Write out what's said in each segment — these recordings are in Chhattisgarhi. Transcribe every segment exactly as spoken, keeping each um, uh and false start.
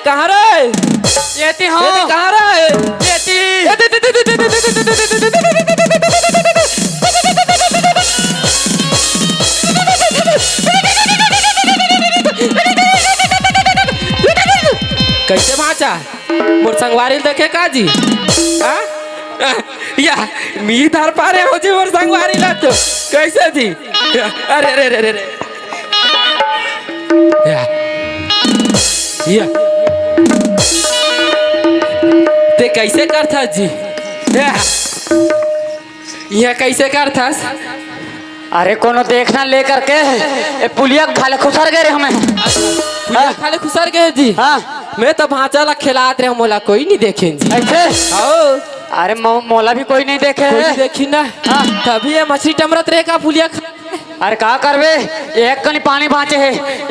कहाँ रे? एती हँव। एती कहाँ रे? एती। एती, एती, एती। कइसे भाँचा? मोर संगवारी ल देखे का जी? हाँ? या, मी धर पारे हँव जी मोर संगवारी ला तो। कइसे जी? अरे, अरे, अरे, अरे, अरे। या। या। तें कइसे करथस जी? या। इहाँ कइसे करथस? अरे कोनो देखना ले करके, ए पुलिया खाले खुसर गे रे हमें। पुलिया खाले खुसर गे जी? हाँ। मैं तो भाँचा ला खेलात रहे, मोला कोई नहीं देखे जी। अइसे? हव। अरे मो-, मोला भी कोई नहीं देखे कोई हे। नहीं देखी ना। हाँ। तभी ये मछली टमरत रहे का पुलिया खा- अरे का करबे, एक कनी पानी बाँचे हे,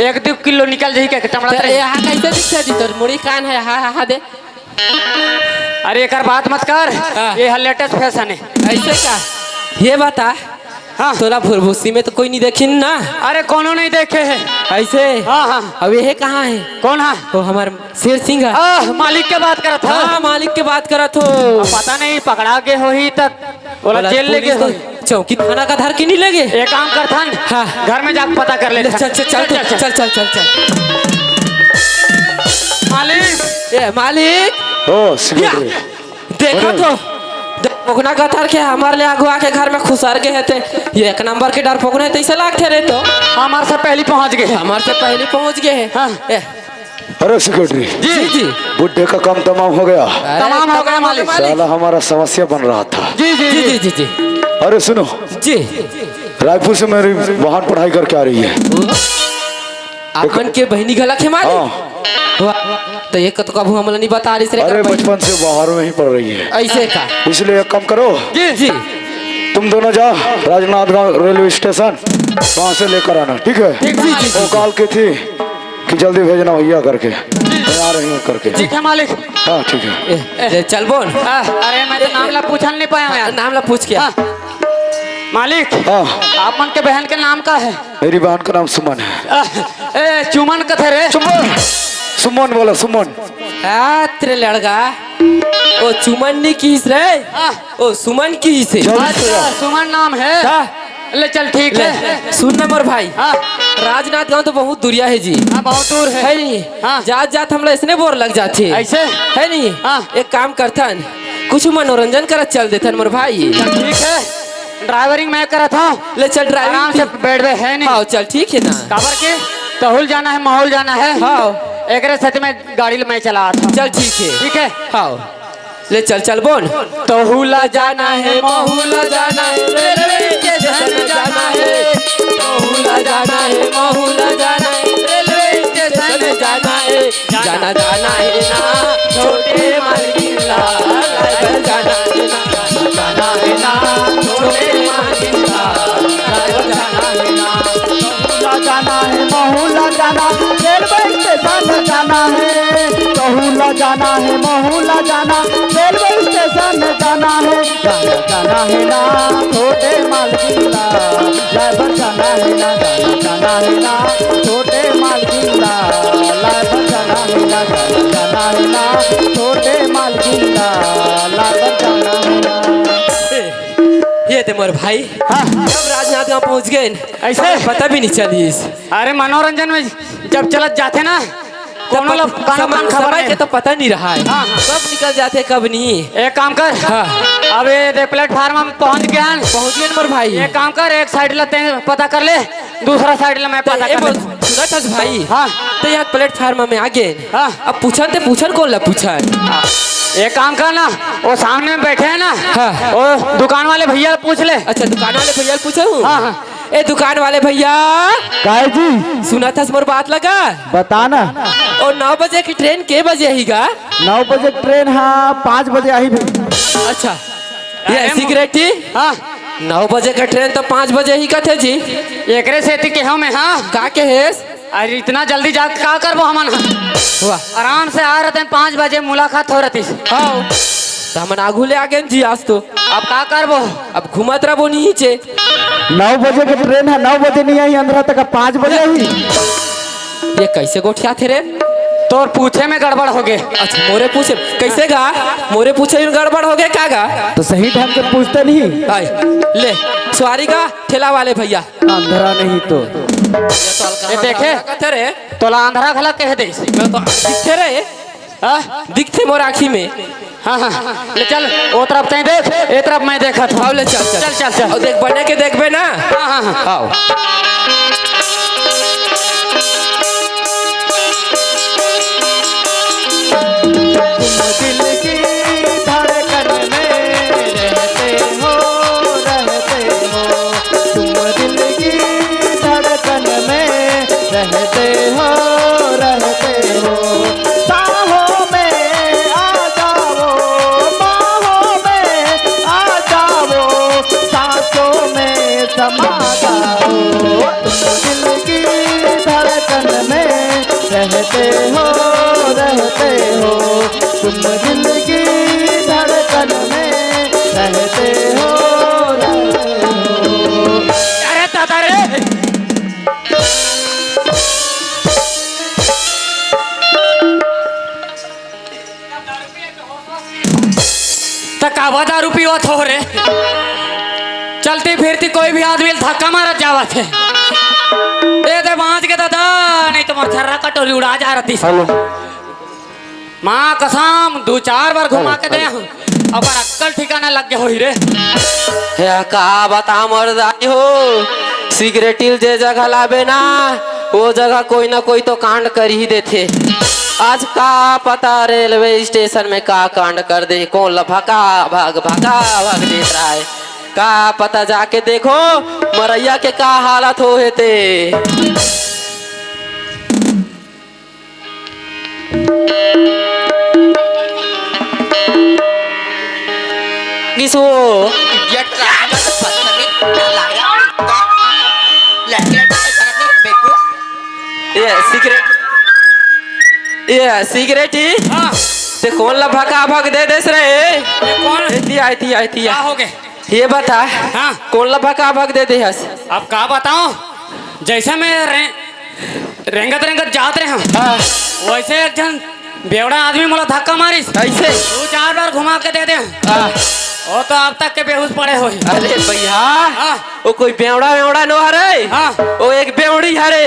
एक दू किलो निकल जाही के टमरत रहे। यहाँ कइसे दिखथे जी तोर मुड़ी कान हे? हाँ, हाँ, हाँ, दे। अरे एकर बात मत कर, हाँ। ये ह latest fashion हे। अइसे का? ये बता, हाँ। तोला भुरभुसी में तो कोई नहीं देखिन ना? अरे कोनो नहीं देखे हे। अइसे? हाँ, हाँ। अब ये कहाँ हे? कोन हा? वो हमर शेर सिंह हा। आह, मालिक के बात करत हा? हाँ, मालिक के बात करत हँव। अब पता नहीं पकड़ा गे होही त ओला ओला जेल ले गे पुलिस होही। चौकी थाना का धर के नहीं ले गे? एक काम करथन, हाँ। घर में जाके पता कर ले लेथन। चल, चल, चल, चल, चल, चल। मालिक। ए, मालिक। ओ, सिगरेट या, रे। देखा अरे। तो, डरपोकना गतर के हमर ले अगुवा के घर में खुसर गे हे ते, ये एक नंबर के डरपोकना हे, तइसे लागथे रे तो। हमर से पहली पहुँच गे हे। हमर से पहली पहुँच गे हे। हाँ। ए, अरे सेक्रेटरी, जी, जी। बुड्ढे का काम तमाम हो गया। अरे, तमाम हो गया, मालिक। साला हमारा समस्या बन रहा था। जी, जी, जी, जी। जी, जी, जी। अरे सुनो, जी। रायपुर से मेरी बहन पढ़ाई करके आ रही है। आप मन के बहिनी घला के मारे? हाँ। वाह, तो ये तो कभू हमला नहीं बता रही रे। अरे बचपन से बाहर में ही पढ़ रही है। अइसे का? इसलिए एक काम करो, जी। जी। तुम दोनों जाओ राजनांदगांव रेलवे स्टेशन, वहाँ से लेकर आना, ठीक है? ठीक, जी, जी, जी। वो कॉल की थी कि जल्दी भेजना भैया करके, मैं आ रही हूँ करके। ठीक है मालिक। हाँ, ठीक है। ए, ए, चल बोल। आ, अरे, मैं तो नाम ला पूछन नहीं पाया यार। नाम ला पूछ के। हाँ। मालिक, हाँ। आप मन के बहन के नाम का है? मेरी बहन का नाम सुमन है। आ, ए, चुमन कथे रे। सुमन, सुमन बोला, सुमन। आ, तेरे लड़का, ओ चुमन नहीं किहिस रे। हाँ। ओ सुमन किहिस हे। अच्छा, सुमन नाम है। हाँ। ले चल, ठीक ले, है। सुन ना मोर भाई। हाँ। राजनांदगांव तो बहुत दूरिया हे जी। हाँ, बहुत दूर है। है नहीं? हाँ। जात जात हमला इसने बोर लग जाथे। अइसे? है नहीं? हाँ। एक काम करथन, कुछ मनोरंजन करत चल देथन मोर भाई। चल, ठीक है, ड्राइवरिंग मैं करत हँव। ले चल ड्राइविंग आराम से की। बैठबे, है नहीं? हाँ, चल ठीक है ना। काबर के? तहूँ ल जाना है, महूँ ल जाना है। हाँ। एकरे साथ में गाड़ी ल मैं चलात हँव। चल ठीक है। ठीक है? हाँ। ले चल, चल बोल। तहूँ ला जाना है, महूँ ला जाना है, रेलवे स्टेशन जाना है। तहूँ ला जाना है, महूँ ला जाना है, रेलवे स्टेशन जाना है। जाना, जाना है ना, छोटे मालकिन ला, ड्राइवर जाना है ना। जाना है ना, छोटे मालकिन ला, ड्राइवर जाना है ना। तहूँ ला जाना है, महूँ ला जाना, रेलवे स्टेशन जाना है। तहूँ ला जाना है, महूँ ला जाना, रेलवे स्टेशन जाना है। जाना, जाना है ना, छोटे मालकिन ला, ड्राइवर जाना है ना, जाना, जाना है ना, छोटे मालकिन ला, ड्राइवर जाना है ना, जाना, जाना है ना, छोटे मालकिन ला, ड्राइवर जाना है ना। ए, ये ते मोर भाई। हाँ। जब राजनांदगांव पहुँच गे, अइसे? तब पता भी नहीं चलिस। अरे, मनोरंजन में जब चलत जाथे ना, कोनो ला पत-, कानो समय, कान खबर समय नहीं। के तो पता नहीं रहा है। हाँ, हाँ। कब निकल जाथे, कब नहीं। एक काम कर। हाँ। अब ये दे प्लेटफार्म में पहुँच गे हन। पहुँच गे मोर भाई। एक काम कर, एक साइड ला तें पता कर ले, दूसरा साइड ला मैं तो पता ए कर बोल, ले। सुनत हस भाई? हाँ। तो यहाँ प्लेटफार्म में आ गे। हाँ। अब पूछन ते पूछन कोन ला पूछन? हाँ। एक काम कर ना, वो सामने में बैठे हैं ना, हाँ। वो दुकान वाले भैया ला पूछ ले। अच्छा, दुकान वाले भैया ला पूछहूँ? हाँ, हाँ। ए दुकान वाले भैया। काय जी? सुनत हस मोर बात ला? बता ना। ओ नौ बजे के ट्रेन के बजे आही गा? नौ बजे के ट्रेन हा पाँच बजे आही भी। अच्छा, ये अरे सिगरेटी? हाँ। नौ बजे के ट्रेन तो पाँच बजे ही कथे जी। एकरे सेती केहेंव मैं, हाँ। का केहेस? अरे इतना जल्दी जाके का करबो हमन? वाह। आराम से आ रहते हैं, पाँच बजे मुलाकात हो रहती। हाँ। तो हमन आगू ले आ गए जी आज तो। अब का करबो? अब घूमत रहबो नीचे। नौ बजे के ट्रेन है, नौ बजे नहीं आई, अंधरा तक पाँच बजे ही। ये कैसे गोठियाथे रे? तोर पूछे में गड़बड़ होगे। अच्छा, मोरे पूछे, कइसे गा? मोरे पूछे में गड़बड़ होगे का गा? त सही ढंग से पूछते नहीं। आय, ले, सवारी गा, ठेला वाले भइया। अंधरा नहीं तो। ये देखे? कथे रे? तोला अंधरा घला कह दे। मैं तो दिखथे रे। हाँ? दिखथे मोर आँखी में। हाँ, हाँ। ले चल, ओ तरफ तैं देख, ए तरफ मैं देखत हूँ। आओ, ले चल, चल। चल, चल, चल। अउ देख, बने के देखबे ना। हाँ, हाँ, हाँ। आओ। तुम दिल की धड़कन में रहते हो, रहते हो। तुम दिल की धड़कन में रहते हो, रहते हो। बाहों में आ जाओ, बाहों में आ जाओ, सांसों में समा जाओ। तुम दिल की धड़कन में रहते हो, रहते हो। तुम दिल की धड़कन में रहते हो, रहते हो। अरे दादा रे। त काबर दारू पीवत हो रे? चलती फिरती कोई भी आदमी ल धक्का मारत जावत हे। ए दे बाँच के दादा, नहीं तो मोर छर्रा कटोरी उड़ा जा रहती। हेलो। माँ कसम, दू चार बार घुमा के दे हूँ, ओकर अक्कल ठिकाना लग गया होही रे। हे का बता मोर दाई हो, सिगरेटिल जे जगह लाबे ना, वो जगह कोई ना कोई तो कांड कर ही देथे। आज का पता रेलवे स्टेशन में का कांड कर दे, कोन ल भका भग, भका भग देत रहा है। का पता जाके देखो, मरैया के का हालत हो हे ते। निसो। इडियट का आदत पत्थर में लाया। लड़के लड़के का शरम नहीं, बेवकूफ। ये सिगरेट, ये सिगरेट ही? हाँ। ते कोन ला भका भक दे देस रे? ये कौन? एती आ, एती आ, एती आ। का हो गए? ये बता, हाँ। कोन ला भका भक दे दे हस? अब का बताऊं, जैसे मैं रे-, रेंगत रेंगत जात रहे हूँ, हाँ। वैसे एक झन बेवड़ा आदमी मोला धक्का मारिस। ऐसे? दू चार बार घुमा के दे दे। हाँ। वो तो अब तक के बेहोश पड़े होही। अरे भैया, हाँ। वो कोई बेवड़ा वेवड़ा नो हरे। हाँ। वो एक बेवड़ी हरे।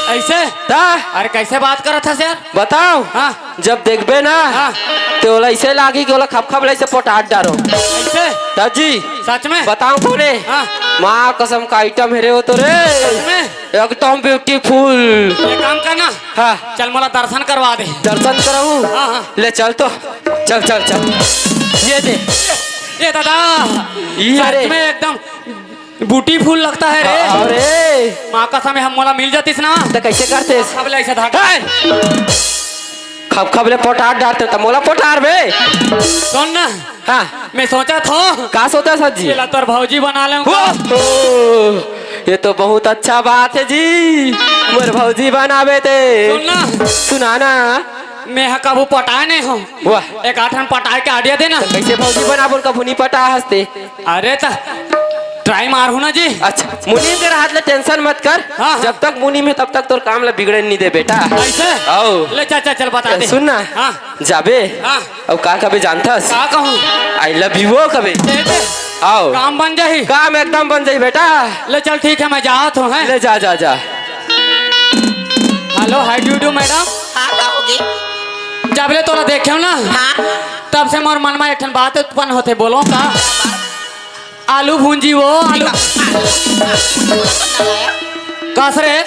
ऐसे? ता? अरे कैसे बात करत हस यार? बताओ। हाँ। जब देखबे ना, हाँ। तो ओला ऐसे लागी कि ओला खपखप ले से पोटाट डारो। ऐसे? ता जी। सच में? बताओ कोने? हाँ। माँ कसम का आइटम है रे वो तो रे। सच में? एकदम ब्यूटीफुल। ये काम करना। हाँ। चल मोला दर्शन करवा दे। दर्शन कराऊं? हाँ, हाँ। ले चल तो। चल, चल, चल। ये दे। ये दादा। ये सच रे। में एकदम ब्यूटीफुल लगता है रे। अरे। माँ कसम है, हम मोला मिल जातीस ना। तो कैसे करते? खप ले ऐसे धागा। हे! खप खप ले पोटार डारते तो मोला पोटार बे। सुन ना। हाँ। मैं सोचा था। का सोचा सर जी? तेला तोर भौजी बना लेऊं। ओ, ओ, ये तो बहुत अच्छा बात है जी। मोर भौजी बनाबे ते। सुन ना। सुना ना। मैं हा कभू पटाए नहीं हूँ। वाह। एक आठ ठन पटाए के idea देना। तो कैसे भौजी बनाबो, कभू नहीं पटाए हस ते? अरे त try मारहूँ ना जी। अच्छा, मुनीम के रहत ले tension मत कर। हाँ, हाँ। जब तक मुनीम है तब तक तोर काम ला बिगड़े नहीं दे बेटा। ऐसे? आओ। ले चल, चल, चल बता दे। सुन ना। हाँ। जाबे? हाँ। अब का कबे जानथस? का कहूँ? I love you ओ कबे। दे दे। आओ। काम बन जाही। काम एकदम बन जाही बेटा। ले चल ठीक है, मैं जात हूँ, हैं? ले जा, जा, जा। Hello, how do you do, madam? हाँ, का होगे? जब ले तोला देखे हो ना, हाँ। तब से मोर मन में एक ठन बात उत्पन्न होथे, बोलो का? आलू भूंजी वो, आलू। कस रे?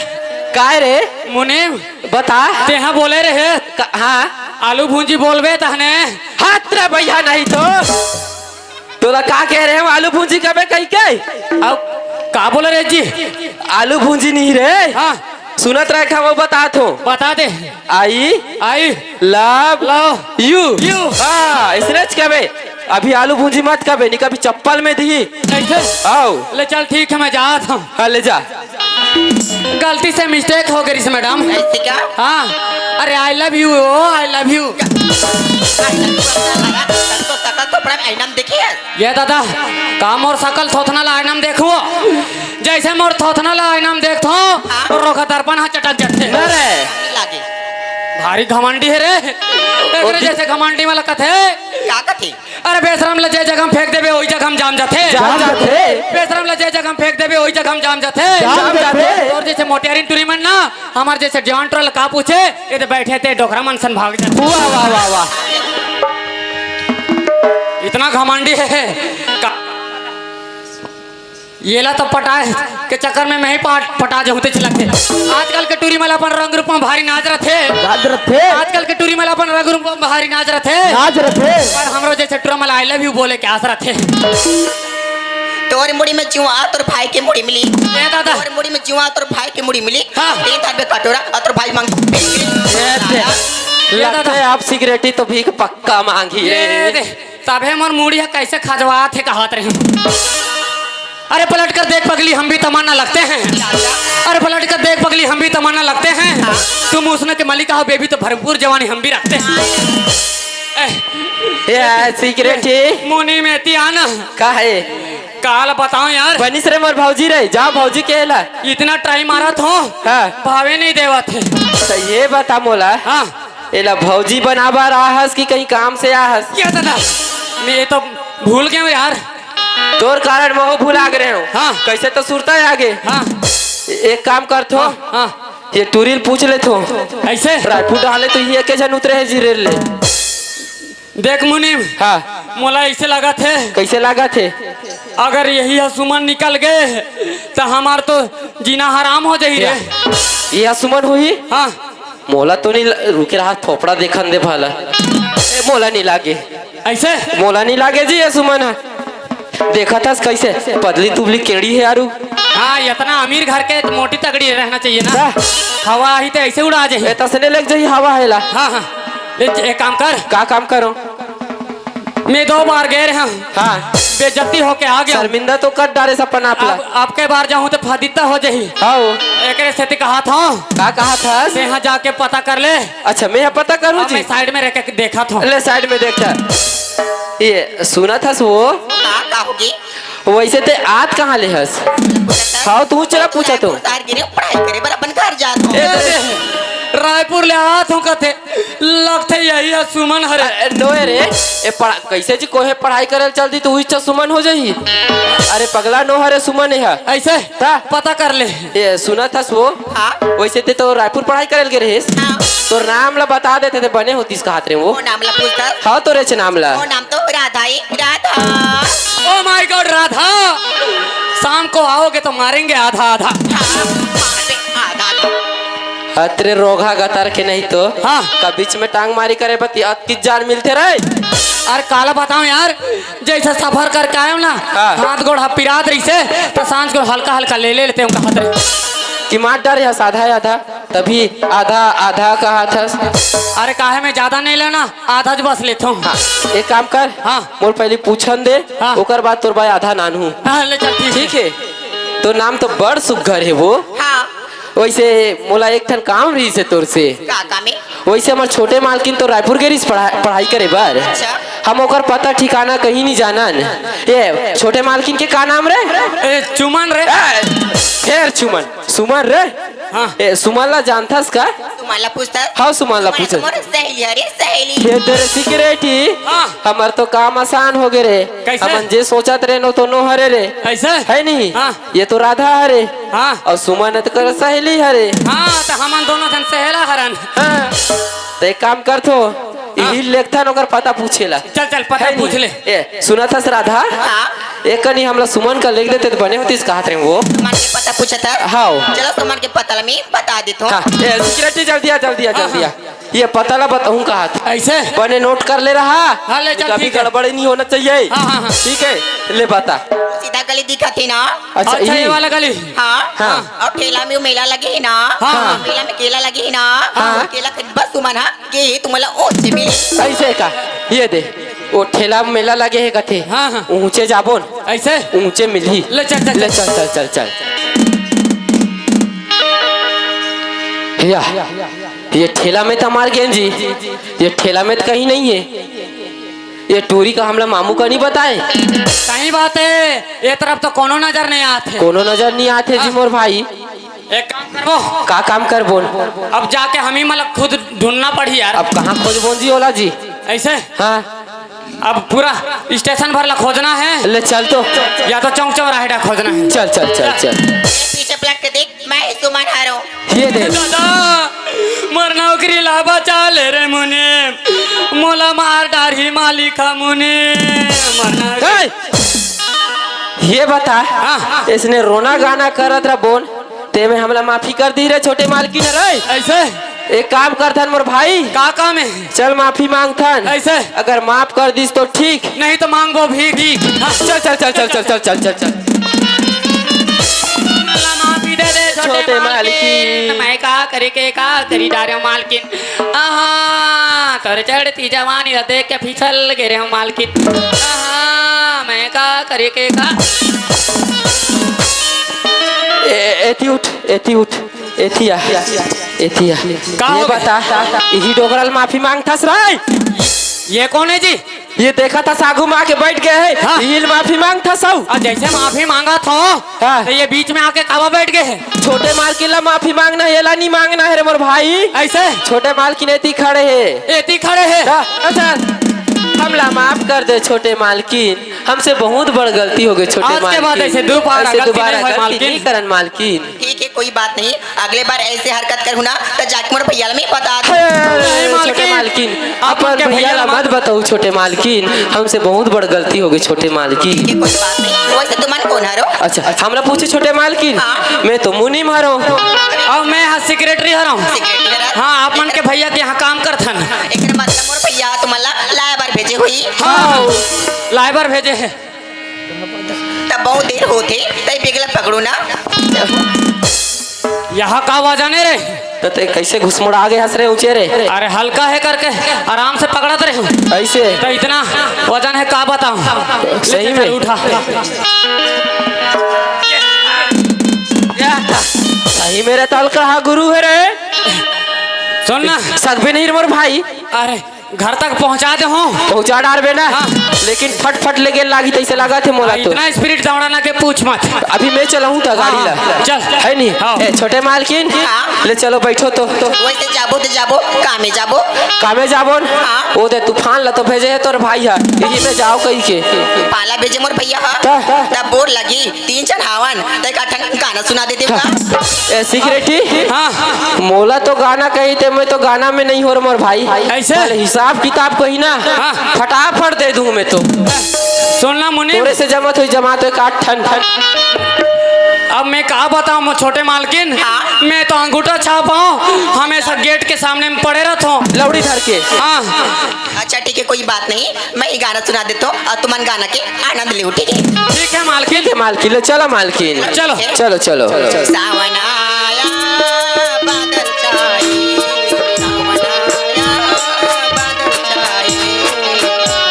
काय रे? मुनीम। बता। तेहा बोले रहे। क-, हाँ। आलू भूंजी बोलबे तहने। हाथ रे भैया नहीं तो। तोला का कहे रहे हो, आलू भूंजी कबे कही के? अब का बोले रे जी? आलू भूंजी नहीं रे। हाँ। सुनत रहे का, वो बतात हो। बता दे। I I love love you। You। हाँ, इसने च कबे। अभी आलू भूंजी मत कबे, नहीं कभी चप्पल में दी। कैसे? आओ। ले चल ठीक है, मैं जात हूँ। हाँ, ले जा। गलती से mistake हो गई madam। ऐसे क्या? हाँ। अरे I love you, ओ I love you। I love you अपना लगा, तब तो सकल थोपड़ा में आईना में देखिए। ये दादा, का मोर सकल थोथना ला आईना में देखो? जैसे मोर थोथना ला आईना में देखथो, हाँ। तो रोखा दर्पण हा चटक जथे। अरे। लागे। भारी घमंडी हे रे। एकरे जैसे घमंडी वाला कथे। का कथे? अरे बेशरम ल जे जगह म फेंक देबे, ओही जगह म जाम जाथे। जाम जाथे। बेशरम ल जे जगह म फेंक देबे, ओही जगह म जाम जाथे। जाम जाथे। अउ जैसे मोटियारिन टूरी मन ना, हमर जैसे जवान टूरा ल का पूछे, ये तो बैठे ते डोकरा मन सन भाग जाथे। वाह, वाह, वाह, वाह। इतना घमंडी हे। का-, येला तो पटाए के चक्कर में मैं ही पाट-, पटा जाहूं तेच लगथे। आजकल के टूरी मन ल अपन रंग रूप में भारी नाज रथे। नाज रथे। आजकल के टूरी मन ल अपन रंग रूप में भारी नाज रथे। नाज रथे। पर हमरो जैसे टूरा मन ल I love you बोले के आस रथे। तोर मुड़ी में जुआ, तोर भाई के मुड़ी मिली। ए दादा। तोर मुड़ी में जुआ, तोर भाई के मुड़ी मिली। हाँ। तें धरबे कटोरा, अउ तोर भाई मांग। ए दे। ए दादा। लगथे अब सिगरेटी तो भीख पक्का मांगी रे। ए दे। तभे मोर मुड़ी ह कैसे खजवात हे कहत रहे। अरे पलट कर देख पगली, हम भी तमन्ना लगते हैं। अरे पलट कर देख पगली, हम भी तमन्ना लगते हैं। तुम हुस्न के मलिका हो बेबी, तो भरपूर जवानी हम भी रखते हैं। ए, ए, सिगरेटी। मुनीम एती आना। का हे? काला बताओं यार। बनिस रे मोर भौजी रे, जा भौजी के ला। इतना try मारत हों, हाँ। भावे नहीं देवत हे। त ये बता मोला, हाँ। एला भौजी बना बर आहस कि कहीं काम से आहस? क्या दादा, मैं ये तो भूल गया हूँ यार। तोर कारण महूं भुला गे रहेंव। हाँ। कैसे तो सुरता आ गे। हाँ। एक काम करथों। हाँ, हाँ। ये टूरी ल पूछ लेथों। कैसे? रायपुर डहर ले तो ये एके झन उतरे हे जी रेल ले। देख मुनीम, हाँ। मोला ऐसे लागत हे। कैसे लागत हे? अगर यही ह सुमन निकल गे, त हमार तो जीना हराम हो जाही रे। ये ह सुमन होही? हाँ। मोला तो नहीं ल-, रुके रहा, थोपड़ा देखन दे भला। ए, मोला नहीं लागे। ऐसे? मोला नहीं लागे जी, ये सुमन ह। देखत हस कैसे? पतली दुबली केड़ी हे यारू। हाँ, इतना अमीर घर के मोटी तगड़ी रहना चाहिए ना। सा। हवा आही त ऐसे उड़ा जाही। ए, तसने लग जाही हवा हेला। हाँ, हाँ। ए, एक काम कर। का काम करों? मैं दो बार गए रहा हूँ। हाँ। बेइज्जती होके आ गया हूँ। शर्मिंदा तो कर डारे अपन आप ला। अब, अब के बार जाहूँ त फदित्ता हो जाही। हाँ। एकरे सेती कहाथों। का कहाथस? तें हा जाके पता कर ले। अच्छा, मैं हा पता करूँ अब जी? मैं side में रह के देखाथों। ले, side में देखा। ये सुनत हस वो? का, का होगे? वैसे तें आत कहाँ ले हस? हाँ, तू चला पूछा तो। रायपुर शहर गिरे, पढ़ाई करे बर अपन घर जात हों। ए, रायपुर ले आत हों कथे। लगथे यही ह सुमन हरे। अ, नोहे रे, ए पढ़ा-, कैसे जी कोहे पढ़ाई करे ल चल दी त उही च सुमन हो जाही? अरे पगला, नोहे रे सुमन ए ह। ऐसे? ता? पता कर ले। ए, सुनत हस वो? हाँ। वैसे तें तो रायपुर पढ़ाई करे ल गे रहेस। हाँ। तोर नाम ला बता देते त बने होतिस कहत रहेंव वो। वो नाम ला पूछत? हाँ, तोरेच नाम ला। वो नाम तो राधा हे, Radha. Oh my God, Radha. शाम को आओगे तो मारेंगे आधा आधा। हाँ, मार दे, आधा आधा। अतरे रोगहा गतर के नहीं तो। हाँ। का बीच में टांग मारी करे बती अतकी जान मिलथे रे। अरे काला बताओं यार, जैसे सफर करके आएंव ना, हाँ। हाथ गोड़ ह पिरात रहिसे, त सांझ को हल्का हल्का ले ले लेतेंव कहत रहे। कि मार डारे हस आधा आधा, तभी आधा आधा कहत हस। अरे काहे मैं ज्यादा नहीं लेना, आधा ज बस लेथों। हाँ, एक काम कर, हाँ। मोर पहली पूछन दे, हाँ। ओकर बाद तोर बर आधा नानहूँ। हाँ, ले चल, ठीक ठीक हे। हे? तोर नाम तो बड़ सुग्घर हे वो। हाँ। वैसे मोला एक ठन काम रहिसे तोर से। का काम हे? वैसे हमर छोटे मालकिन तो रायपुर गे रहिस पढ़ा-, पढ़ाई करे बर। अच्छा। हम ओकर पता ठिकाना कहीं नहीं जानन। ये छोटे मालकिन के का नाम रे? ए, चुमन रे। ए, फेर चुमन। सुमन रे। हाँ। ए, सुमन ला जानथस का? सुमन ला पूछथस? हाँ, सुमन ला सुमन पूछथस। मोर सहेली हरे, सहेली। ये तेरे सिगरेटी। हाँ। हमर तो काम आसान हो गे रे। कैसे? हमन जे सोचत रहेन, वो तो नोहे रे। ऐसे? है नहीं? हाँ। ये तो राधा हरे। हाँ। अउ सुमन तो कर सहेली हरे। हाँ, त हमन दोनों झन सहेला हरन। हाँ। त एक काम करथों, हाँ। इही लेगथन ओकर पता पूछे ला। चल, चल, पता है पूछ नहीं? ले। ए, सुनत हस राधा? हाँ। एक कनी हमला सुमन का लेग देते त बने होतिस कहत रहेंव वो। सुमन के पता पूछत हस? हाँ। चलो, सुमन के पता ला मैं बता देथों। हाँ। ए, सिगरेटी जल्दी आ, जल्दी आ, हाँ, जल्दी आ। हाँ। ये पता ला बताहूँ कहत। ऐसे? बने नोट कर ले रहा। हाँ, ले चल, कभी ठीक है। गड़बड़ी नहीं होना चाहिए। हाँ, हाँ, हाँ। ठीक है, ले बता। सीधा गली दिखत हे ना? अच्छा, अच्छा, ये ये। वाला गली। हाँ। हाँ। अउ ठेला में वो मेला लगे हे ना? हाँ। मेला में केला लगे हे ना? हाँ। केला खरीद बर सुमन ह गे हे, तुमला ओचे मिली। ऐसे का? ये दे। वो ठेला में मेला लगे हे कथे। हाँ, हाँ। ऊंचे जाबो न। ऐसे? ऊंचे मिलही। ले चल, चल, ले चल। चल, चल, चल, चल। या। ये ठेला में त मार गेन जी, ये ठेला में त कहीं नहीं हे। ये टूरी का हमला मामू का नहीं बताए। सही बात हे, ये तरफ तो कोनो नजर नहीं आत हे। कोनो नजर नहीं आत हे जी हाँ। मोर भाई। एक काम करबो। का काम करबो? अब जाके हम ही मतलब खुद ढूंढना पड़ही यार। अब कहाँ खोजबोन जी ओला जी? ऐसे? हाँ। अब पूरा स्टेशन भर ला खोजना हे। ले चल तो। या तो चौक चौराहे डा खोजना हे। चल, चल, चल, चल। पीछे पलट के देख, मैं ही सुमन हरों। ये दे। दादा, मोर नौकरी ला बचा ले रे मुने, मोला मार डारही मालिक हा मुने, मोर नौकरी। ए! ये बता, हाँ। इसने रोना गाना करत रहा बोन, ते में हमला माफी कर दी रे छोटे मालकिन रे। ऐसे? एक काम करथन मोर भाई। का काम हे? चल माफी मांगथन। ऐसे? अगर माफ कर दिस तो ठीक। नहीं तो मांगबो भी ठीक। हाँ। चल, चल, चल। माफी दे दे छोटे छोटे मालकिन। मालकिन। मैं का करे के का करी डारे हूँ मालकिन। आहा, तोर चढ़ती जवानी ला देख के फिसल गे रे हूँ मालकिन। आहा, मैं का करे के का। ए, एती उठ, एती उठ, एती आ, एती आ। का ये हो गया? बता, इही डोकरा ल माफी मांगथस रे? ये कौन है जी? ये देखा था सागू माँ के बैठ गए है, हाँ। इही ल माफी मांगथस अउ। और जैसे माफी मांगत हो, हाँ। तो ये बीच में आके कावा बैठ गए है? छोटे मालकिन ला माफी मांगना, एला नहीं मांगना है रे मोर भाई। ऐसे? छोटे मालकिन एती खड़े है। एती खड़े है? हाँ, अच्छा, हमला माफ कर दे छोटे मालकिन, हमसे बहुत बड़ गलती हो गई छोटे आज के बाद मालकिन। ऐसे दोबारा ऐसे गलती दोबारा नहीं होय गलती मालकिन। नहीं करन मालकिन। ठीक है, कोई बात नहीं, अगले बार ऐसे हरकत करहूँ ना, तो जाके मोर भैया ला मैं बता दूँ। हे, नहीं, छोटे मालकिन। मालकिन, अपन अपन के भैया भैया ला ला मत बताऊ छोटे मालकिन, हमसे बहुत बड़ गलती हो गई छोटे मालकिन। ठीक है, कोई बात नहीं। वैसे तुमन कौन हरो? अच्छा, हमला पूछे छोटे मालकिन, हाँ। मैं तो मुनीम हरों। अउ मैं हा सेक्रेटरी हरों। सेक्रेटरी हरो? हाँ, आप मन के भैया के यहाँ काम करथन। एकर मतलब मोर भैया तुमन ला लाए बर भेजे होही। हाँ, लाए बर भेजे है। तब बहुत देर होथे, तई बेग ला पकड़ो ना। यहाँ का वजन हे रे? त ते कैसे घुसमुड़ा गे हस रे ऊंचे रे? अरे हल्का है करके आराम से पकड़त रहे हूँ। ऐसे? तो इतना वजन है का बताऊँ? सही ले में? चल उठा। सही में रे, त हल्का हा गुरु है रे। सुन ना। सकबे नहीं रे मोर भाई। अरे घर तक पहुंचा दे हो। पहुंचा डारबे ना। हाँ। लेकिन फट फट ले गेल लागी तैसे लागत हे मोला तो। इतना स्पीड दौड़ाना के पूछ मत। अभी मैं चलाऊं था गाड़ी ला। हाँ, चल। है नी? हाँ। ए, छोटे मालकिन, हाँ। ले चलो बैठो तो। वैसे जाबो तो जाबो, कामे जाबो। कामे जाबो न? हाँ। ओ दे तूफान ला तो भेजे है तोर भाई हा। यही में जाओ कही के। पाला भेजे मोर भैया हा। त? तब बोर लगी। तीन झन हावन, त एक ठन गाना सुना देते का? ए, सिगरेटी? हाँ। मोला तो गाना कही ते, मैं तो गाना में नहीं हो रे मोर भाई। ऐसे? भले हिसाब किताब कही ना, हाँ। फटाफट दे दूं मैं तो। सुन ना मुनीम। तोरे से जमत होई जमा तो एक आठ ठन। अब मैं का बताऊं, मोर छोटे मालकिन, हाँ। मैं तो अंगूठा छाप हूँ, हमेशा गेट के सामने में पड़े रहता हूँ। लौड़ी धर के। हाँ। अच्छा, ठीक है, कोई बात नहीं, मैं ये गाना सुना देता हूँ और तुमन गाना के आनंद लेव, ठीक है? ठीक है, मालकिन। ठीक है, मालकिन, ले चलो, मालकिन। चलो। चलो, चलो। सावन आया, बादल छाए, सावन आया, बादल छाए,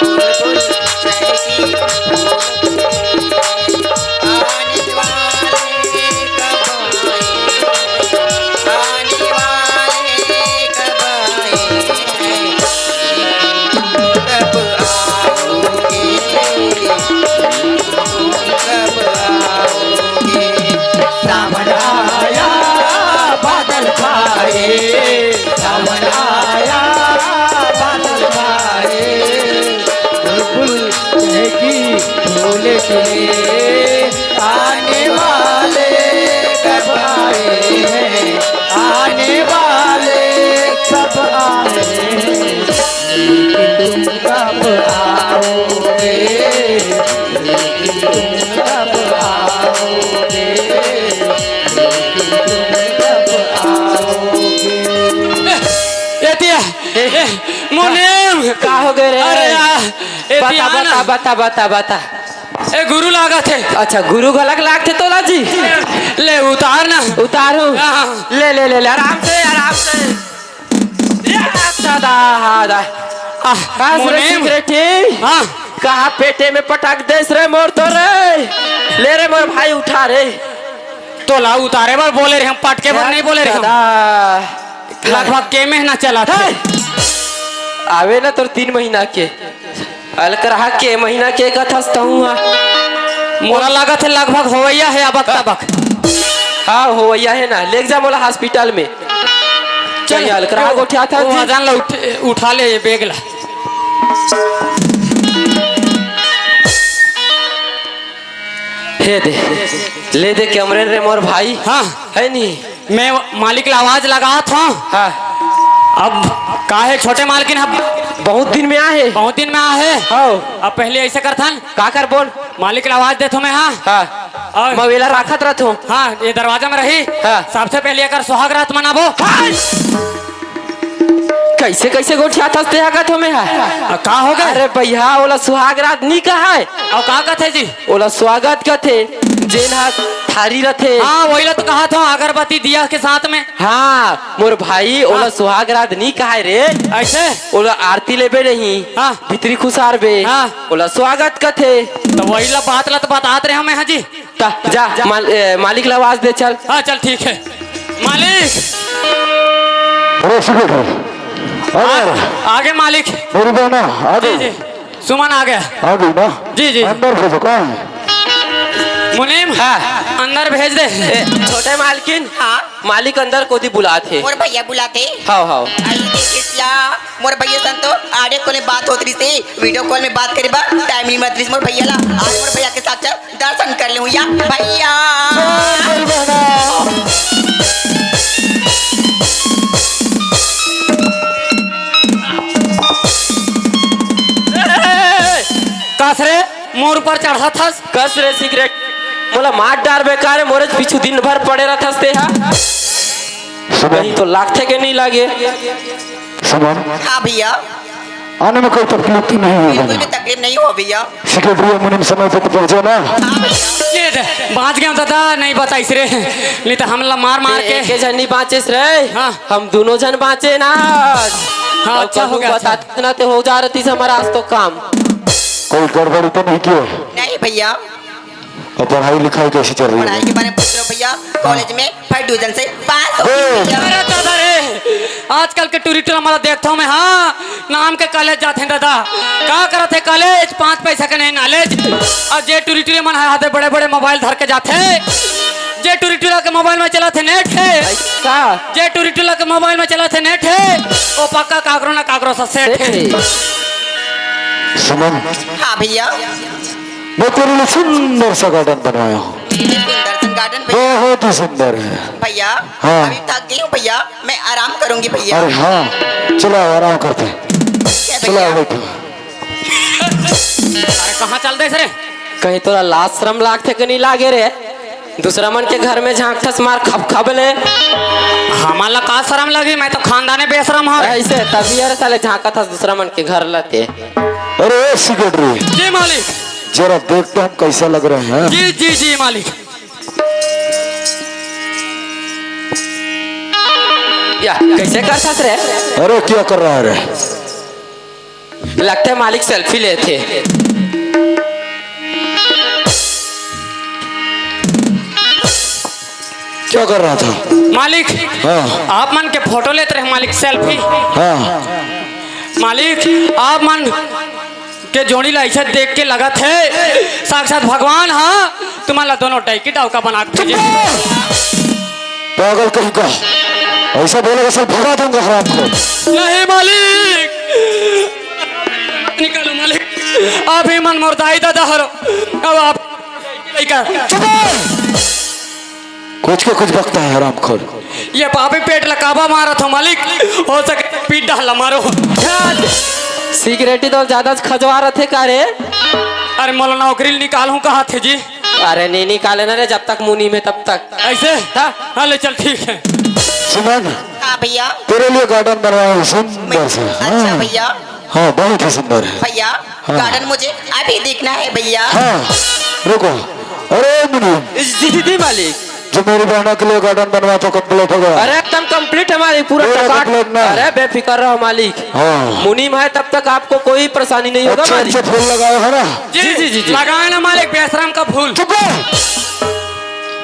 बुलबुल चहकी, आने वाले कब आए, आने वाले कब आए। कब आओगे, कब आओगे? सावन आया, बादल छाए, सावन आया, बादल छाए, बुलबुल चहकी, ढोल के आने वाले कब आए हैं, आने वाले कब आए हैं, लेकिन तुम कब आओगे, लेकिन तुम कब आओगे, लेकिन तुम कब आओगे? ए, एतिया, ए, मुनीम। का हो गए रे? अरे यार, बता, एतिया ना। बता, बता, बता, बता। ए, गुरु लागत हे। अच्छा, गुरु घलक लागथे तोला जी? ले, उतार ना। उतारूं? हाँ। ले, ले, ले, ले, आराम से, आराम से। या, दादा, हाँ, दा। आह, का रे मुनीम। सिगरेटी? हाँ। कहाँ पेटे में पटक देस रे मोर तो रे? ले रे मोर भाई, उठा रे। तोला उतारे बर बोले रहे हम, पटके बर नहीं बोले रहे हम। दादा। लगभग के महीना चला था। हे! आवे ना तोर तीन महीना के। अलकरहा के महीना के कथस तहूँ हा। मोला लागत हे लगभग होवइया हे अबक तबक। हाँ, होवइया हे ना। लेग जा मोला हॉस्पिटल में। चल, चल, करा गोठियाथस वो जी। वजन ला उठ-, उठा ले ये बैग ला। हे दे, ले दे कैमरे रे मोर भाई। हाँ। है नी? मैं मालिक ला आवाज लगात हँव। हाँ। अब का हे छोटे मालकिन, अब बहुत दिन में आए हे। बहुत दिन में आए हे। हाँ। अब पहले ऐसे करथन। का कर बोल? मालिक ला आवाज देथँव मैं, हाँ। हाँ। अउ मैं एला राखत रथँव। हाँ, ये दरवाजा में रही। हाँ। सबसे पहले एकर सुहाग रात मनाबो। हाँ। कैसे, कैसे गोठियाथस तेहा कथँव मैं हा। आ, का हो गे? अरे भैया, ओला सुहाग रात नी कहय। अउ का कथे जी? ओला स्वागत कथे, जेन हा थारी रथे। हाँ, वही ला तो कहत हँव, अगरबत्ती दिया के साथ में। हाँ, मोर भाई, ओला हाँ। सुहाग रात नी कहय रे। ऐसे? ओला आरती लेबे नहीं, हाँ। भीतरी खुसारबे। हाँ। ओला स्वागत कथे। तो वही ला बात ला तो बतात रहेंव मैं, हाँ जी। ता, जा, माल-, ए, मालिक ला आवाज दे, चल। हाँ, चल, ठीक हे। मालिक! अरे, secretary। अरे, आ, आगे मालिक। मेरी बहना, आ जी, गई। जी। सुमन आ गया। आ गई ना? जी, जी। अंदर भेजो, कहाँ है? मुनीम, हाँ। अंदर भेज दे। ए, छोटे मालकिन, हाँ? मालिक अंदर कोती बुलात हे। मोर भैया बुलात हे। हाव, हाव। आई देखिस ला, मोर भैया सन तो audio call में बात होत रहिस हे, video call में बात करे बर time नी मिलत रहिस मोर भैया ला। आज मोर भैया के साथ चल दर्शन कर लेहूँ या भैया। कस रे, मोर ऊपर चढ़त हस? कस रे सिगरेट, मोला मार डारबे का रे, मोरे पीछू दिन भर पड़े रहथस तेहा। सुमन। कहीं तो लागथे के नहीं लागे। सुमन। हाँ भैया। आने में कोई तकलीफ तो नहीं होगा बिल्कुल ना? भी तकलीफ नहीं हो भैया। सिगरेट भी मुनीम समय पे तो पहुंचे ना। हाँ भैया। ये दे, बाँच गेंव दादा, नहीं बताइस रे, नहीं तो हमला मार मार ए-, के। एके झन नहीं बाँचिस रे, हाँ। हम दूनों झन बाँचे ना। हाँ, अउ अच्छा हो कहूँ गया, अच्छा। बताते ना ते हो जा रहतिस हमर आज तो काम। कोई गड़बड़ी तो नहीं किए? नहीं भैया। और पढ़ाई लिखाई कैसी चल रही है? पढ़ाई के बारे में पूछ रहे हो भैया, कॉलेज में first division से पास हो गई भैया। अरे दादा रे, आजकल के टूरी टूरा मन ला देखथँव मैं, हाँ, नाम के कॉलेज जाथे दादा, का करत हे कॉलेज, पाँच पैसा के नहीं knowledge। अउ जे टूरी टूरी मन हे, हाथे बड़े बड़े मोबाइल धर के जाथे, जे टूरी टूरा के मोबाइल में चलत हे net हे, ऐसा? जे टूरी टूरा के मोबाइल में चलत हे net हे, वो पक्का काकरो ना काकरो सा सेठ हे। सेठ हे। सुमन। हाँ भैया। मैं तेरे लिए सुंदर सा garden बनवाया हूँ। सुंदर सा garden भैया। बहुत ही सुंदर है। भैया, हाँ। अभी थक गई हूँ भैया, मैं आराम करूंगी भैया। अरे हाँ, चलो आराम करते हैं। ठीक है चलो भैया। बैठो। अरे कहाँ चल देस रे? कहीं तोला लाज शरम लागथे कि नहीं लागे रे? दूसरा मन के घर में झांकथस मार खप खप ले। हमन ला का शरम लगी, मैं तो खानदाने बेशरम हूँ। ऐसे तभी अरे साले झांकथस दूसरा मन के घर ला ते। अरे ए secretary, जी मालिक। जरा देखते हम कैसा लग रहे हैं। जी, जी, जी मालिक। या, कैसे करथस रे? अरे क्या कर रहा है रे? लगथे मालिक selfie लेथे। क्या कर रहा था? मालिक, हाँ। आप मन के फोटो लेत रहे मालिक, selfie। हाँ। मालिक, आप मन के जोड़ी ला ऐसे देख के लगत हे साक्षात भगवान, हाँ, तुमन ला दोनों डौकी डौका बना के भेजे। पागल कहीं का, ऐसा बोलेगा साला भगा दूंगा हराम को। नहीं मालिक, निकालो मालिक, आप ही मन मोर दाई दादा हरो, अब आप लइका। चुप रह। कुछ के कुछ बकता है हरामखोर। ये पापी पेट ला काबर मारत हो मालिक, हो सके तो पीट डाल मारो। सिगरेटी तो ज्यादा खजवा रथे का रे? अरे मोला नौकरी ले निकालहूँ कहा थे जी। अरे नहीं निकाले ना रे, जब तक मुनीम हे तब तक। ऐसे? हाँ। हाँ, ले चल, ठीक है। सुमन, हाँ भैया। तेरे लिए garden बनवाया हूँ सुंदर सा। अच्छा हाँ। भैया। हाँ, बहुत ही सुंदर है। भैया, हाँ। Garden मुझे अभी देखना है भैया। हाँ, रुको। अरे मुनीम, जी, जी, जी, मालिक। जो मेरी बहना के लिए garden बनवाया था, complete हो गया? अरे एकदम complete है मालिक, पूरा पूरा टकाट। Complete ना? अरे बेफिक्र रहो मालिक। हाँ। मुनीम है तब तक आपको कोई परेशानी नहीं होगा अच्छे मालिक। अच्छे फूल लगाए है ना? जी, जी, जी, जी। लगाए ना मालिक, बेशरम का फूल। चुप रहो।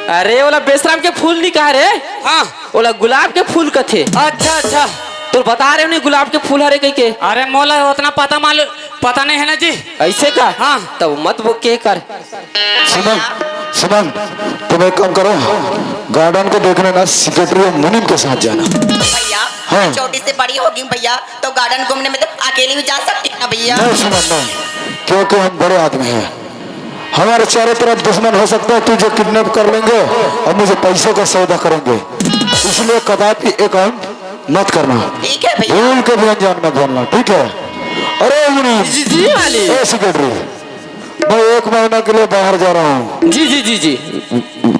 अरे ओला बेशरम के फूल नहीं कहा रे। हाँ। ओला गुलाब के फूल कथे। अच्छा, अच्छा। तो बता रहे हो नहीं गुलाब के फूल हरे कही के। अरे मोला उतना पता मालूम, पता नहीं है ना जी। ऐसे का? हाँ। तब मत वो के कर। सुमन, सुमन, तुम एक काम करो, garden को देखने ना secretary और मुनीम के साथ जाना। भैया, हाँ। छोटी से बड़ी होगी भैया, तो गार्डन घूमने में तो अकेली भी जा सकती है ना भैया। नहीं सुमन, नहीं, क्योंकि हम बड़े आदमी हैं। हमारे चारों तरफ दुश्मन हो सकता है, तुझे किडनैप कर लेंगे और मुझे पैसों का सौदा करेंगे, इसलिए कदापि ये काम मत करना। ठीक है भैया। भूल के भी अनजान मत बोलना, ठीक है? अरे मुनीम, जी, जी, मालिक। ए सेक्रेटरी, मैं एक महीना के लिए बाहर जा रहा हूँ। जी, जी, जी, जी।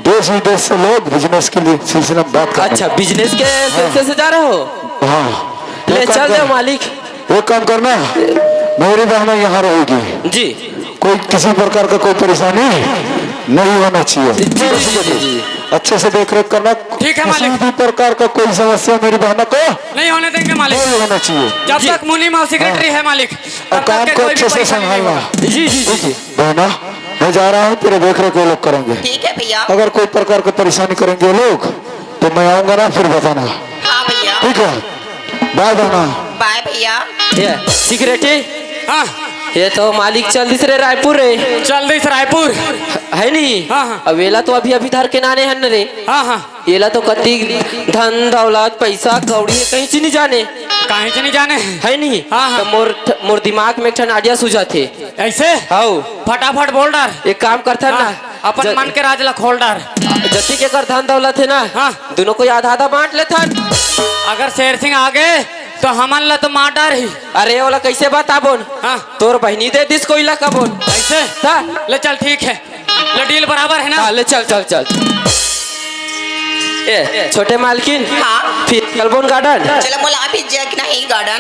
देश विदेश से लोग बिजनेस के लिए सिलसिले में बात कर रहे हैं। अच्छा, बिजनेस के सिलसिले से जा रहे हो? हाँ। ले एक काम चल दे कर, मालिक। एक काम करना, मेरी बहना यहाँ रहेगी। जी। कोई किसी प्रकार का कोई परेशानी नहीं होना चाहिए। जी, जी, जी, जी, जी। अच्छे से देख रेख करना। ठीक है, किसी मालिक। भी प्रकार का कोई समस्या मेरी बहना को नहीं होने देंगे, मालिक। नहीं होना चाहिए। जब जी। तक मुनीम और सेक्रेटरी हाँ। है, मालिक, और तब काम तक के को कोई भी अच्छे से परेशानी नहीं संभालना। होगा। जी, जी, जी, जी। बहना, मैं जा रहा हूँ, तेरे देख रेख वो लोग करेंगे। ठीक है भैया। अगर कोई प्रकार का परेशानी करेंगे ये लोग, तो मैं आऊंगा ना, फिर बताना। हाँ भैया। ठीक है, बाय बहना। बाय भैया। ये सेक्रेटरी। हाँ। ये तो मालिक चल दिस रे रायपुर रे। चल दिस रायपुर। है नी? हाँ, हाँ। अब एला तो अभी अभी धर के नाने हन रे। हाँ, हाँ। एला तो कति धन दौलत पैसा कौड़ी हे, कहीं चीज नहीं जाने। कहीं चीज नहीं जाने। है नी? हाँ, हाँ। तो मोर, मोर दिमाग में एक ठन आइडिया सूझत हे। ऐसे? हाउ। फटाफट बोल डार। एक काम करथन हाँ, ना, अपन ज-, मन के राज ला खोल डार। जति के कर धन दौलत हे ना, हाँ। दोनों को आधा आधा बांट लेथन। अगर शेर सिंह आगे तो हमन ला तो मार डारही। अरे ओला कैसे बताबोन? हाँ। तोर बहिनी दे दिस कोई ला कबोन। ऐसे? ता? ले चल ठीक है, ले डील बराबर है ना? हाँ, ले चल, चल, चल। ए, छोटे मालकिन, हाँ। फिर चलबोन गार्डन? चलो बोला अभी जग नहीं गार्डन।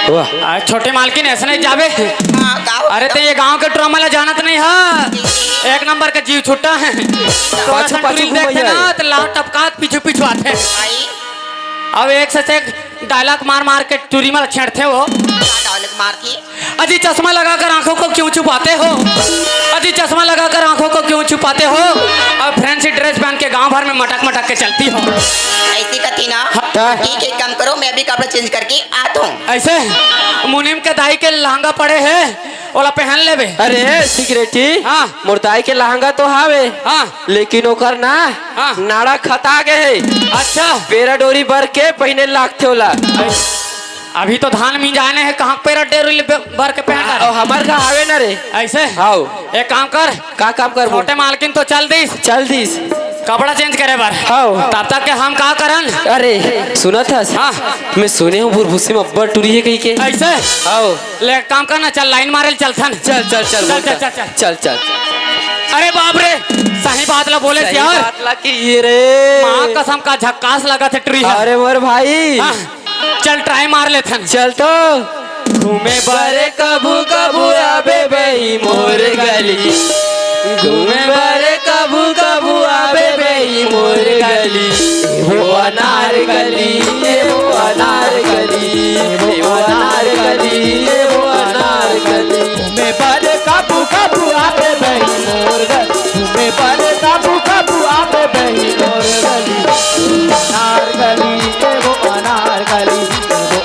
वाह। आ, छोटे मालकिन ऐसे नहीं जाबे। हाँ, का हो अरे गया? ते ये गांव के ड्रामा ला जानत नहीं है। एक नंबर का जीव छुट्टा है। थोड़ा पाछू, सा पाछू टुरी घूम देखते आइए। ना तो लात टपकात पीछू पीछू आते हैं। आई। अब एक से एक डायलॉग मार मार के टुरी में छेड़ते हो। का डायलॉग मारती? अजी चश्मा लगाकर आंखों को क्यों छुपाते हो? अजी चश्मा लगाकर आंखों को क्यों छुपाते हो? और फैंसी ड्रेस पहन के गांव भर में मटक मटक के चलती हो। ऐसी कथी ना। हाँ। ठीक है, एक काम करो, मैं अभी कपड़ा चेंज करके आता हूँ। ऐसे मुनीम के दाई के लहंगा पड़े है, ओला पहन लेबे। अरे सेक्रेटरी, हाँ। मोर दाई के लहंगा तो हावे, हाँ। लेकिन ओकर ना हाँ। नाड़ा खता गे हे। अच्छा। बेरा डोरी बर के पहिने लागथे ओला। अभी तो धान मिंजाने हे, कहाँ पेरा डेरी ले ब-, भर के पहन डारे? अउ हमर का हावे ना रे। ऐसे? हाउ। एक काम कर। का काम करबो? छोटे मालकिन तो चल दिस। चल दिस। कपड़ा चेंज करे बर। हाउ। तब तक के हम का करन? अरे, सुनत हस? हाँ। मैं सुने हूँ बुरभुसी में अब्बड़ टुरी हे कही के। ऐसे? हाउ। ले एक काम कर ना, चल लाइन मारे ल चलथन। चल, चल, चल, चल, बोल चल, चल। चल, चल। चल, चल। अरे बाप रे, सही बात ला बोले सही यार। बात ला की ये रे। माँ कसम का झक्कास लगा थे टुरी हे। अरे मोर भाई। हाँ। चल ट्राई मार लेथन। चल तो। घूमे बारे कभू कभू आबे बही मोर गली। घूमे बारे कभू कभू आबे बही मोर गली। ए वो अनार गली, ए वो अनार गली, ए वो अनार गली, ए वो अनार गली। घूमे बारे कभू कभू आबे बही मोर गली। घूमे बारे कभू कभू आबे बही मोर गली। अनार गली, ए वो अनार गली।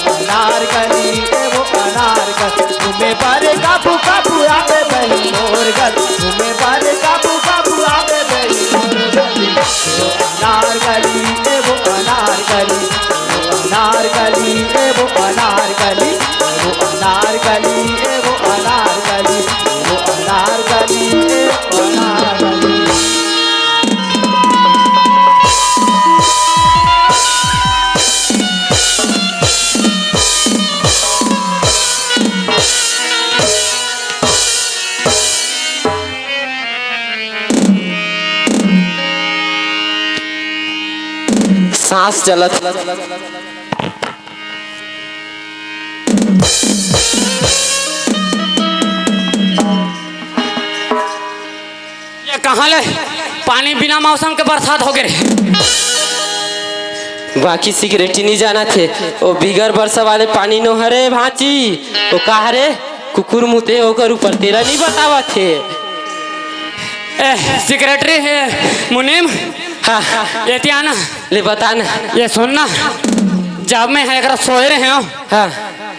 अनार गली, ए वो अनार गली, घूमे बारे कभू कभू आबे बही मोर गली, घूमे बारे कभू कभू आबे बही मोर गली। अनार गली, ए वो अनार गली, अनार गली, ए वो अनार गली, वो अनार गली, ए वो अनार गली, वो अनार गली, ए वो अनार गली। सांस चलत। ये कहाँ ले पानी बिना मौसम के बरसात हो गे रे? बाकी सिगरेटी नहीं जाना थे, वो बिगर बरसा वाले पानी नो हरे भांची, वो कहा रे कुकुर मुते ओकर ऊपर तेरा नहीं बतावा थे। ए, सेक्रेटरी है मुनीम। हाँ। ये क्या ना? ले बता ना। ये सुन ना, जब मैं है एकरा सोए रहे हो, हाँ।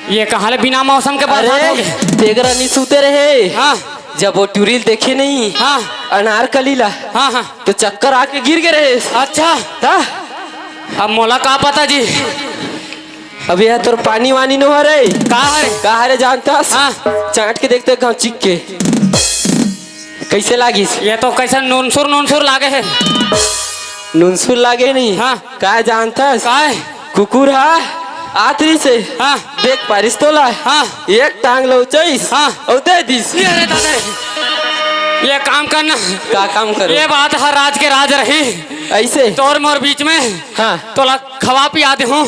ये कहाँ ले बिना मौसम के बरसात हो अरे, गई? तेगरा नहीं सूते रहे। हाँ। जब वो टुरी ल देखे नहीं, हाँ। अनारकली ला, हाँ, हाँ। तो चक्कर आके गिर गए रहे। अच्छा। हाँ। अब मोला का पता जी, अबे यार, तोर पानी वानी नो हरे। का हरे? का हरे जानथस? हाँ। चाट के देखते गाँव चिक के। कैसे लागिस? ये तो कैसे नुनसुर नुनसुर लागे हे। नुनसुर लागे नहीं। हाँ। का जानथस? का हे? कुकुर हा आतरी से हाँ। देख पारिस तोला। हाँ। एक टांग लौचइस। हाँ। अउ दे दिस। ये रे दादा, ये काम करना। का काम करो? ये बात हर राज के राज रही। ऐसे? तोर मोर बीच में हाँ। तोला खवा पिया दे हूँ,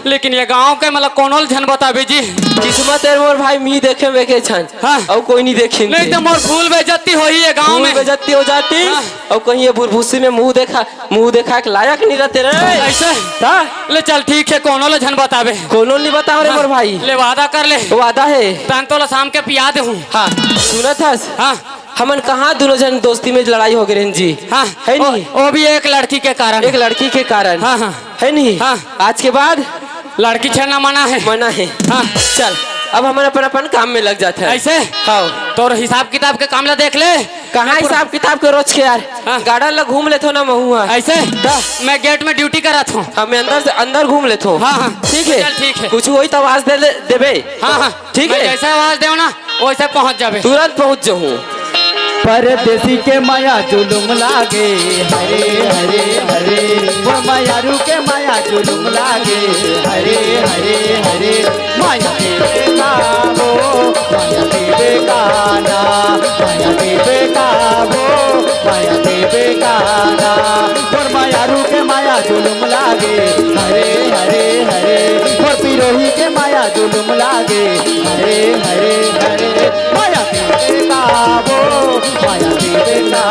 लेकिन ये गांव के मतलब कोनो ल झन बताबे जी। किस्मत हे मोर भाई, मी देखे में के छन। हाँ। अउ कोई नहीं देखिन नहीं ते। तो मोर फूल बेइज्जती होही ये गांव फूल में। बेइज्जती हो जाती। हाँ। अउ कहीं ये बुरभुसी में मुंह देखा, मुंह देखा के लायक नहीं रहते रे। ऐसे? हाँ। ले चल ठीक हे, कोनो ल झन बताबे। कोनो नहीं बताओ रे हाँ। मोर भाई। ले वादा कर ले। वादा हे। तन तोला शाम के पिया दे हूँ। हाँ। सुनत हस? हाँ। हमन कहाँ दोनों झन दोस्ती में लड़ाई हो गए रहन जी? हाँ। हे ओ, नहीं? ओ भी एक लड़की के कारण। एक लड़की के कारण। हाँ, हाँ। हे नहीं? हाँ। आज के बाद लड़की छेड़ना मना हे। मना हे। हाँ। चल, अब हमन अपन अपन काम में लग जाते हैं। ऐसे? हाँ। तोर हिसाब किताब के काम ला देख ले। कहाँ मैं पूरा हिसाब किताब के रोज के यार? हाँ। गार्डन ला घूम लेथो ना महू हा। ऐसे? दा। मैं गेट में ड्यूटी करत हूँ। हाँ, मैं अंदर से, अंदर घूम लेथो। हाँ, हाँ। ठीक है। चल, ठीक है। कुछ होही तो आवाज दे, दे देबे। हाँ, हाँ। ठीक मैं है। जैसे आवाज देव ना, वैसे पहुंच जाबे। तुरंत पहुंच जाहूं। परदेसी के माया जुलुम लागे, हरे हरे हरे। मोर मयारू के माया जुलुम लागे, हरे हरे हरे। माया देवे का वो, माया देवे का ना, माया देवे का वो, माया देवे का ना। मोर मयारू के माया जुलुम लागे, हरे हरे हरे। मोर पिरोही के माया जुलुम लागे, हरे हरे हरे। माया देवे का वो, माया देवे का